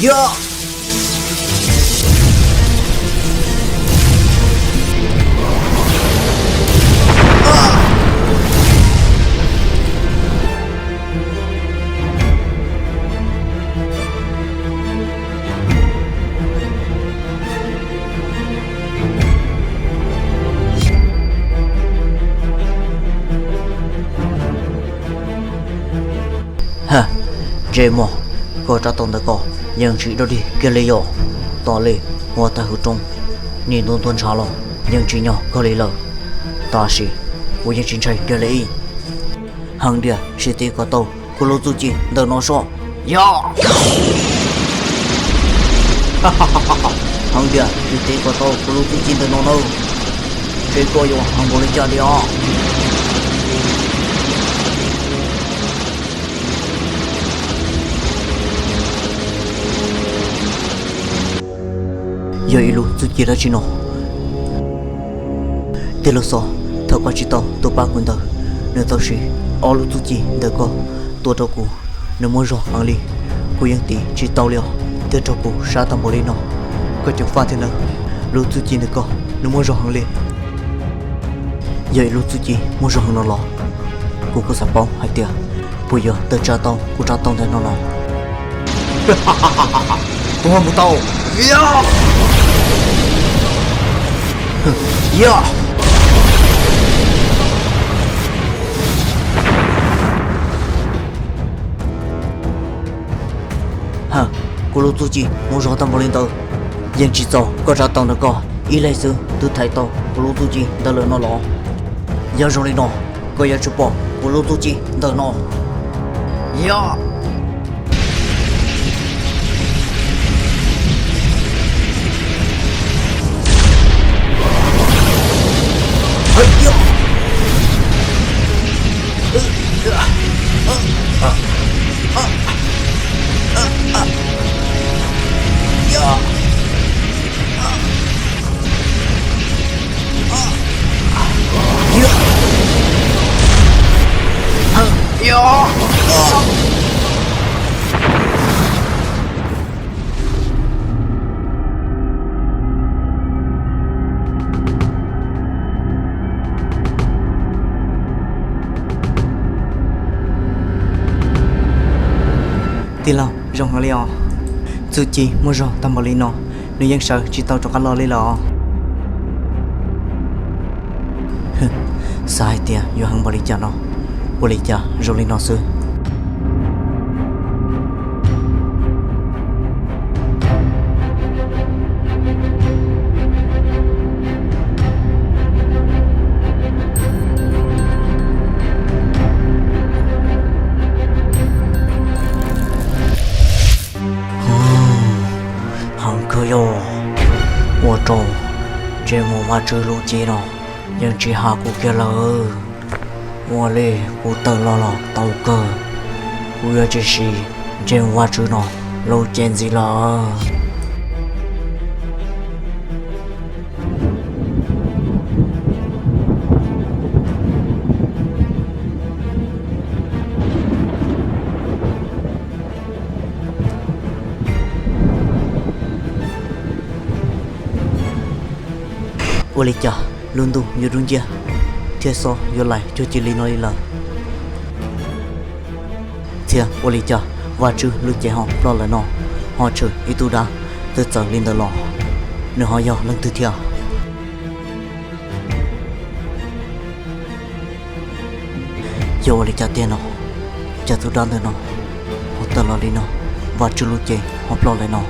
Yog! Ha, James, koj rab taus ntawm ko yeej tsis dog dig kiag li yom. Tos li, ua tag hwv roob, nim ntu ntuag ntshav los yeej tsim nyog kawg li lawm, tab sis kuv yeej tsis ntshai kiag li. Heev tiag, sim tiv kom tau kuv lub txuj ci ntawm no soj. Yog! Heev tiag, sim tiv kom tau kuv lub txuj ci ntawm no nawb. Seb koj yuav heev npaum li cas li os. Yog ib lub txuj ci dab tsi no? Tij laug Xos, thaum koj tsis tau tuaj pab kuv ntawd, nws tau siv ob lub txuj ci ntawm koj tuaj rau kuv, nws muaj zog heev li, kuv yeej tiv tsis tau li os. Thiab raug kuv sab tag npaum li no, koj ceev faj thiab ntawd, lub txuj ci ntawm koj nws muaj zog heev li. Yog ib lub txuj ci muaj zog heev no los, kuv kuj xav paub hais tias puas yuav tawm tsam tau kuv rab taus ntawm no los. Tuag mus tau. Yog! Yog! Ha, kuv lub txuj ci muaj zog tag npaum li ntawd, yeej tsis txaus koj rab taus ntawm koj ib leeg xwb twb thaiv tau kuv lub txuj ci ntawm lawm no los? Yog zoo li no, koj yuav tsum pom kuv lub txuj ci ntawm no. Yog! Tij laug, zoo heev li os. Txuj ci muaj zog tag npaum li no, nws yeej sawv tsis tau rov qab los li lawm os. Xav hais tias yuav heev npaum li cas no, ua li cas zoo li no xwb. Heev kawg yog, ua rau James Vaj Tswv lub cev no yeej tsis hais kuv kiag lawm. Ua li kuv tawm los los tau kawg, kuv yuav tsis siv James Vaj Tswv no lub cev ntxiv lawm. Ua li cas lub ntuj yuav dub nciab thiab xob yuav laim cuag cia li no li lawm? Thiab ua li cas Vaj Tswv lub cev ho ploj lawm no, ho tshwm ib tug dab txawv txawv li ntawd los, nws ho yog leej twg thiab? Yog ua li cas tiag no? Cas tus dab ntawm no ho tawm los li no, Vaj Tswv lub cev ho ploj lawm no?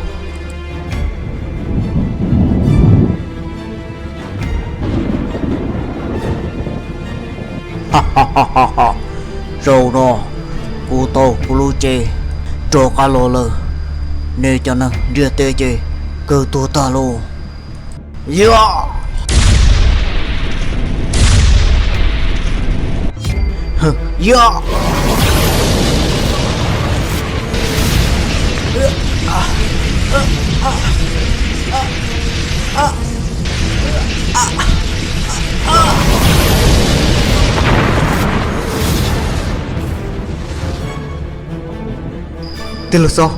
Zaum no kuv tau kuv lub cev rov qab los lawm, nej cov neeg ntiaj teb ces kawg tuag tag lauj. Yog! Yog! Tij laug Xos,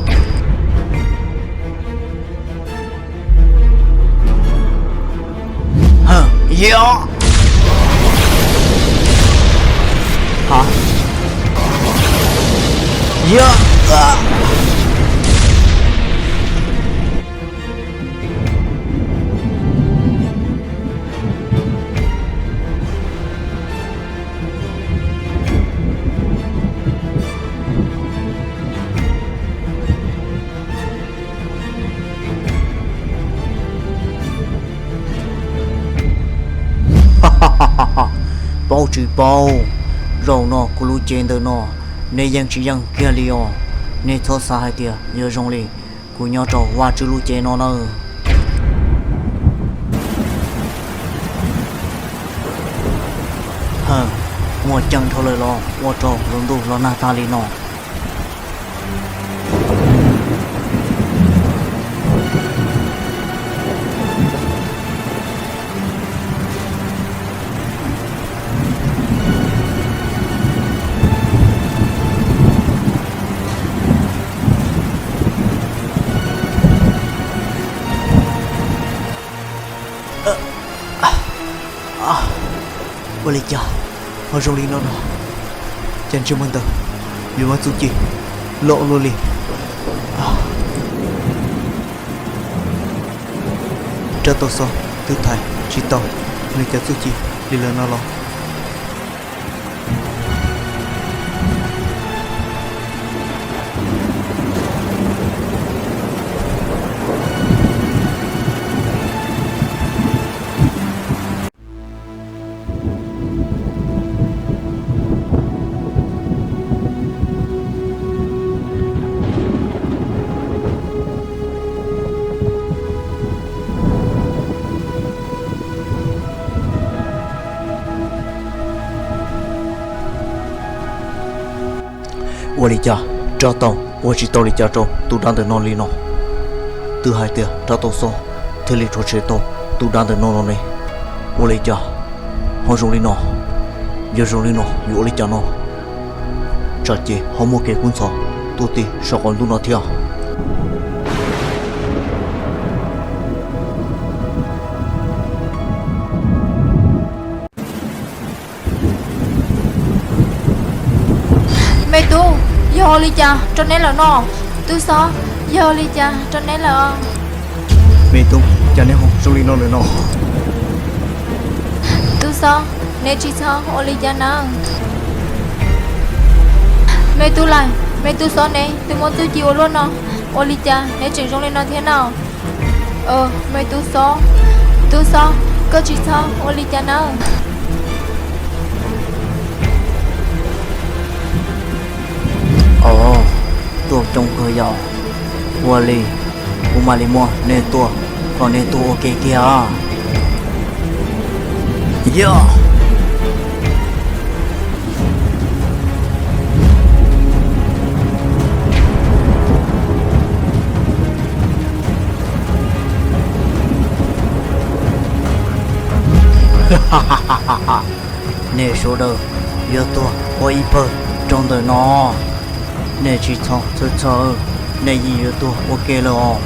Yog, ha, yog, paub tsis paub, zaum no kuv lub cev ntawm no neb yeej tsis yeej kiag li os. Neb txhob xav hais tias yuav zoo li kuv nyob rau Vajtswv lub cev no nawb. Muaj ceem dhau lawm los ua rau lub ntuj los nag tag li no. Ua li cas ho zoo li no no? Cas ntsej muag ntawd yuav muaj txuj ci loj luaj li? Rab taus xob twb thaiv tsis tau nws cov txuj ci li lawm no los? Ua li cas rab taus ua tsis tau li cas rau tus dab ntawm no li no? Twb hais tias rab taus xob thiaj li rhuav tshem tau tus dab ntawm no no ne. Ua li cas ho zoo li no? Yog zoo li no yuav ua li cas no? Tsam ces ho muaj kev kub ntxhov tuaj tim saum qaum ntuj no thiab. Me tub, yog ua li cas rau neb lawm no? Tub xob, yog ua li cas rau neb lawm? Me tub, cas neb ho zoo li no lawm no? Tub xob, neb tsis txhob ua li cas nawb. Me tub lais, me tub xob ne, twb muaj txuj ci ua luaj no, ua li cas neb tseem zoo li no thiab no? Me tub xob, tub xob, koj tsis txhob ua li cas nawb. Os, tuaj coob kawg yom. Ua li, kuv mam li muab nej tua kom nej tuag ua ke kiag. Yog. Nej sawv daws yuav tuag ua ib pawg rau ntawm no. Nej tsis txhob txhawj txhawj, nej yeej yuav tuag ua ke lawm os.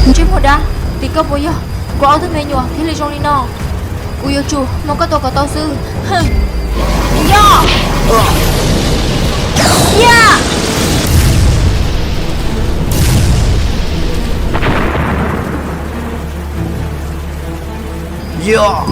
Ntsej muag dab, tim koj puas yog kuv ob tug me nyuam thiaj li zoo li no? Kuv yuav tsum muab koj tua kom tau xwb. Yog. Yog. Yog. Yog.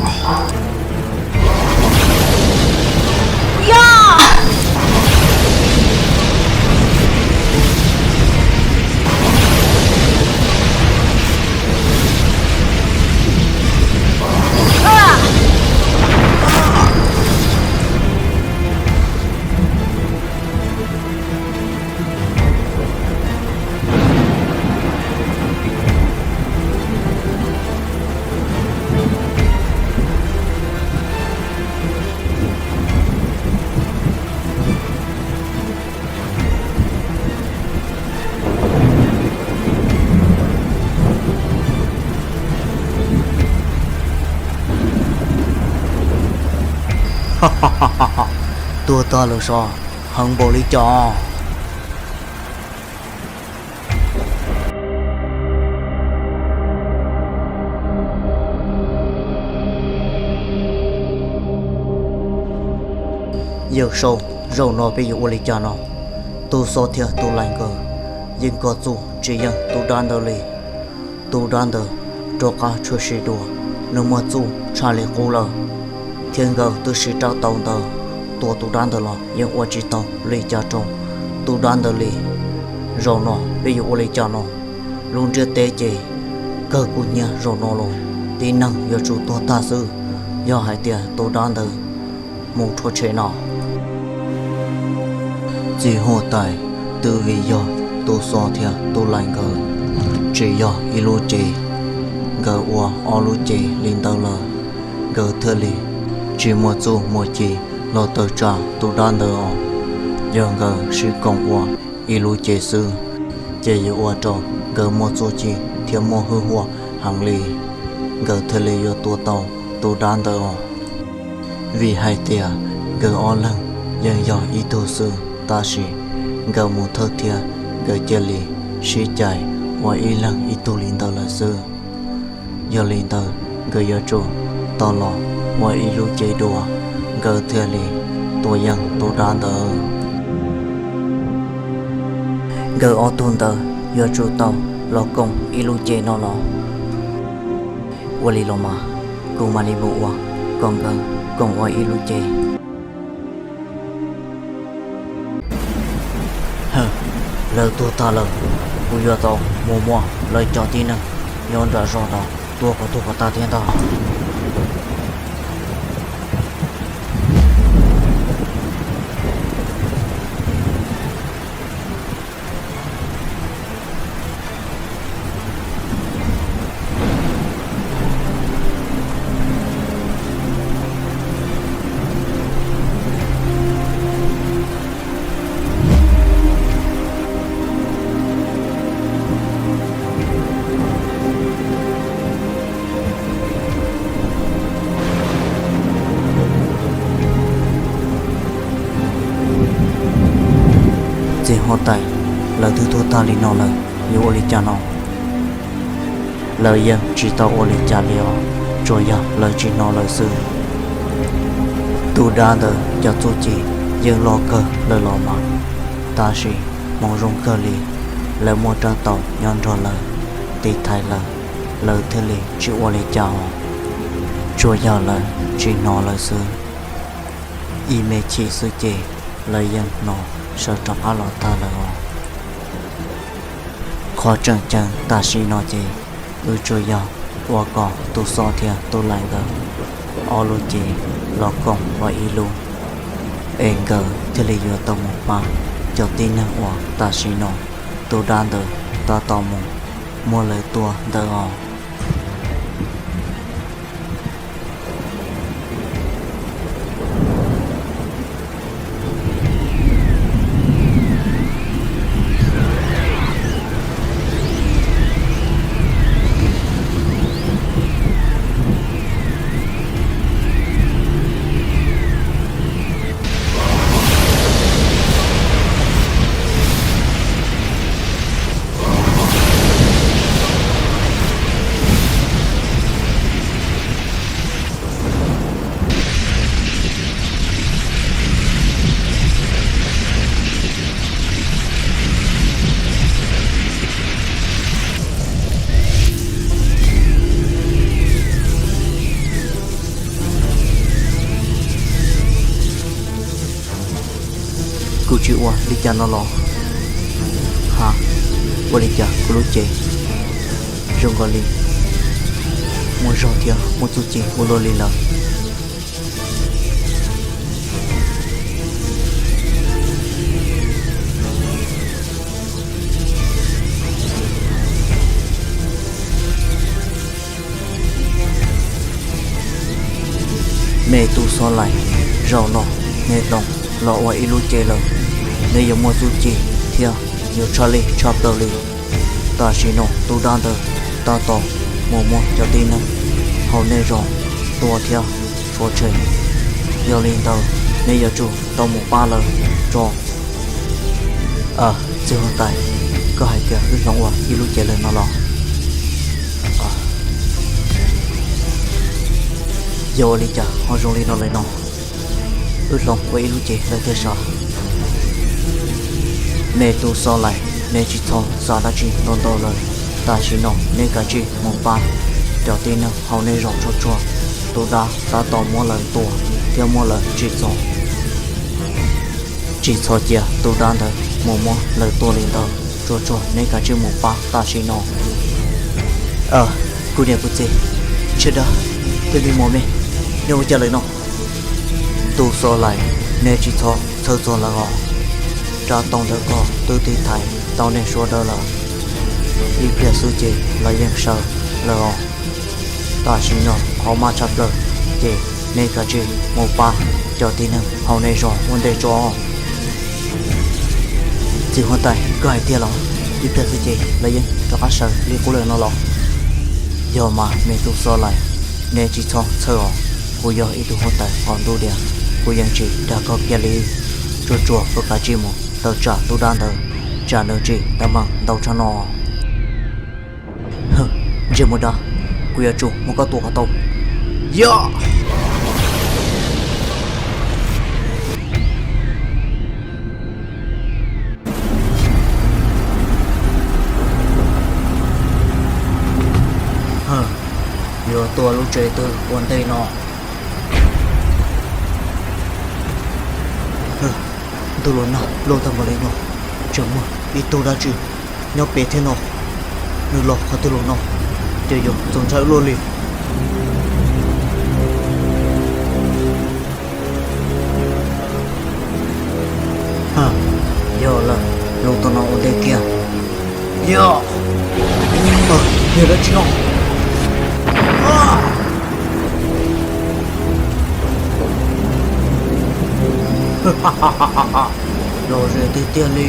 Tuag tag lawm sov, heev npaum li cas? Yawg Saub, zaum no peb yuav ua li cas no? Tub Xob thiab Tub Laim nkawd yeej kov txuj tsis yeej tus dab ntawd li. Tus dab ntawd rov qab tshwm sim dua, nws muaj txuj tshaj li qub lawm, thiab nkawd twb sib rab tau ntawd, tua tus dab ntawd los yeej ua tsis tau li cas rau tus dab ntawd li. Zaum no peb yuav ua li cas no? Lub ntiaj teb ces kawg kuv hnyiab zaum no los, tib neeg yuav tsum tuag tag xwb, yog hais tias tus dab ntawd mus rhuav tshem no. Txiv huab tais, twb vim yog Tub Xob thiab Tub Laim nkawd tsis yog ib lub cev, nkawd ua ob lub cev li ntawd lawm, nkawd thiaj li tsis muaj txuj muaj ci los tawm tsam tus dab ntawd os. Yog nkawd sib koom ua ib lub cev xwb, ces yuav ua rau nkawd muaj txuj ci thiab muaj hwj huam heev li, nkawd thiaj li yuav tua tau tus dab ntawd os. Vim hais tias nkawd ob leeg yeej yog ib tug xwb, tab sis nkawd mus thawj thiab nkawd cia li sib cais ua ib leeg ib tug li ntawd lawm xwb. Yog li ntawd nkawd yuav tsum tau los ua ib lub cev dua, nkawd thiaj li tua yeej tus dab ntawd. Nkawd ob tug ntawd yuav tsum tau los koom ib lub cev no los. Ua li los mas, kuv mam li mus ua kom nkawd koom ua ib lub cev. Lawv tuag tag lawm, kuv yuav tau mus muab lawv cov tib neeg nyob nram zos no tua kom tuag kom tag thiab ntag. Txiv huab tais, lawv twb tuag tag li no lawm, yuav ua li cas no? Lawv yeej tsis tau ua li cas li os, tsuas yog lawv tsis hnov lawm xwb. Tus dab ntawd cov txuj ci yeej loj kawg lawm los mas, tab sis hmoov zoo kawg li, lawv muaj rab tau nyob nrog lawv tiv thaiv lawv, lawv thiaj li tsis ua li cas os. Tsuas yog lawv tsis hnov lawm xwb. Ib me chim xwb ces lawv yeej hnov sawv rov qab los tag lawm os. Qhov tseem ceeb tam sim no ces wb tsuas yog ua kom Tub Xob thiab Tub Laim nkawd ob lub cev los koom ua ib lub, es nkawd thiaj li yuav tau mus pab cov tib neeg uas tam sim no tus dab ntawd tab tom mus muab lawv tua ntawd os. Kuv tsis ua li cas no los? Ha, ua li cas kuv lub cev zoo nkaus li muaj zog thiab muaj txuj ci ua luaj li lawm? Me Tub Xob Laim, zaum no me hloov los ua ib lub cev lawm, nws yuav muaj txuj ci thiab yuav tshaj lij tshaj plaws li. Tam sim no tus dab ntawd tab tom mus muab cov tib neeg hauv nej zos tua thiab rhuav tshem, yog li ntawd nej yuav tsum tau mus pab lawv tso. Txiv huab tais, koj hais tias wb hloov ua ib lub cev lawm no los? Yog ua li cas ho zoo li no lawm no? Wb hloov ua ib lub cev lawm thiaj sov. Me tub Xov Lais, neb tsis txhob xav dab tsi ntau ntau lawm. Tam sim no neb kav tsij mus pab cov tib neeg hauv nej zos tsuag tsuag. Tus dab tab tom muab lawv tua thiab muab lawv tsim txom. Tsis txhob cia tus dab ntawd mus muab lawv tua li ntawd. Tsuag tsuag neb kav tsij mus pab tam sim no. Kuv niam kuv txiv, ntshe dab thiaj li mus me, neb ua cas lawm no? Tub Xov Lais, neb tsis txhob txhawj txog lawv os. Rab taus ntawm ko twb tiv thaiv tau nej sawv daws lawm. Ib pliag xwb ces lawv yeej sawv lawm os. Tam sim no qhov maj tshaj plaws ces neb kav tsij mus pab cov tib neeg hauv nej zos ua ntej tso. Txiv huab tais, koj hais tiag los? Ib pliag xwb ces lawv yeej rov qab sawv li qub lawm no los? Yog mas me tub Xov Lais, neb tsis txhob txhawj os. Kuv yog ib tug huab tais qos ntuj diam, kuv yeej tsis dag koj kiag li. Tsuag tsuag koj kav tsij mus tawm tsam tub dab ntawd, tsam nws tsim teeb meem ntau tshaj no. Ntsej muag dab, kuv yuav tsum muab koj tua kom tau. Yog! Yuav tua lub tsev twg ua ntej no? Ntuj los nag loj tag npaum li no, tseem muaj ib tug dab tsi nyob pem thiab no. Nws los qhov twg los no? Ces yuav txaus ntshai ua luaj li. Yog lawm, los tom no ua ntej kiag. Yog, yog dab tsi no? Lom zem tiag tiag li.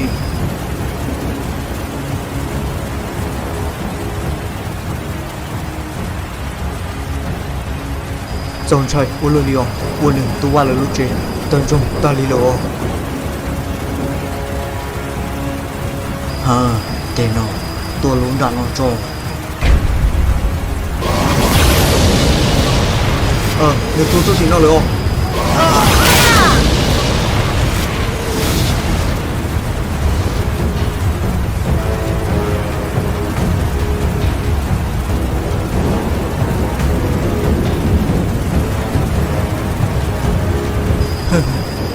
Txaus ntshai ua luaj li os, ua nws tus vaj lawv lub tsev tawg ntsoog tag li lawm os. Ha, tej no, tua lub nram no tso. Nws tua txoj tim no lawm os.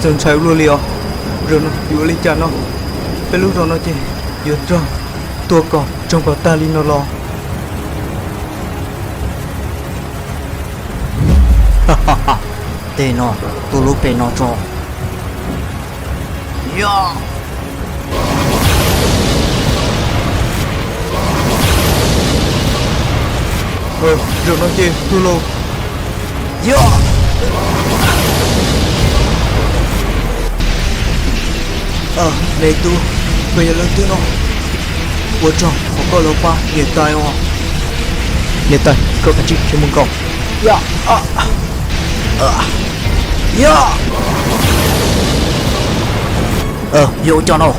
Txaus ntshai ua luaj li os. Zaum no yuav ua li cas no? Peb lub zos no ces yuav raug tua kom tsoog kom tag li no los? Tej no, tua lub pem no tso. Yog, zaum no ces tuag lauj. Yog, me tub, koj yog leej twg no? Ua tsaug qhov koj los pab niam tais os. Niam tais, koj kav tsij khiav mus nkaum. Yog, yog, yog ua cas no?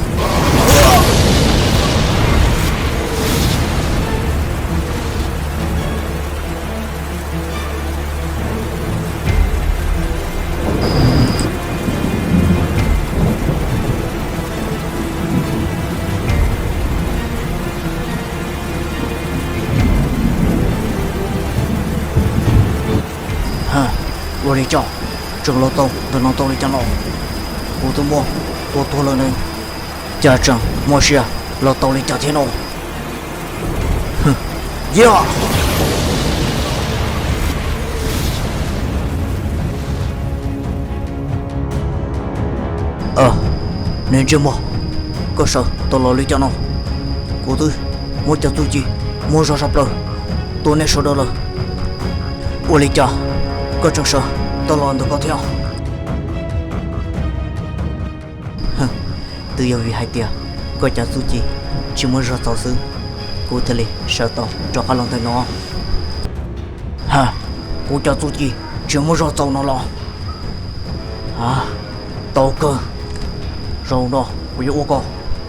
Ua li cas tseem los tau ntawm no tau li cas no? Kuv twb muab tua tuag lawm ne, cas tseem muaj sia los tau li cas thiab no? Yog, me ntsej muag, koj sawv tau los li cas no? Kuv twb muab cov txuj ci muaj zog sab plaws tua nej sawv daws lawm, ua li cas koj tseem sawv tau los ntawm ko thiab? Twb yog vim hais tias koj cov txuj ci tsis muaj zog txaus xwb, kuv thiaj li sawv tau rov qab los ntawm no. Ha, kuv cov txuj ci tsis muaj zog txaus no los? A, tau kawg. Zaum no kuv yuav ua kom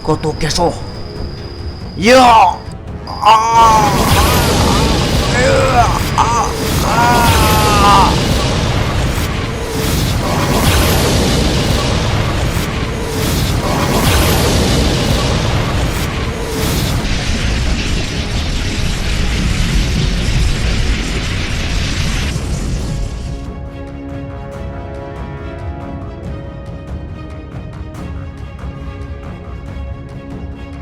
koj tuag kiag soj. Yog,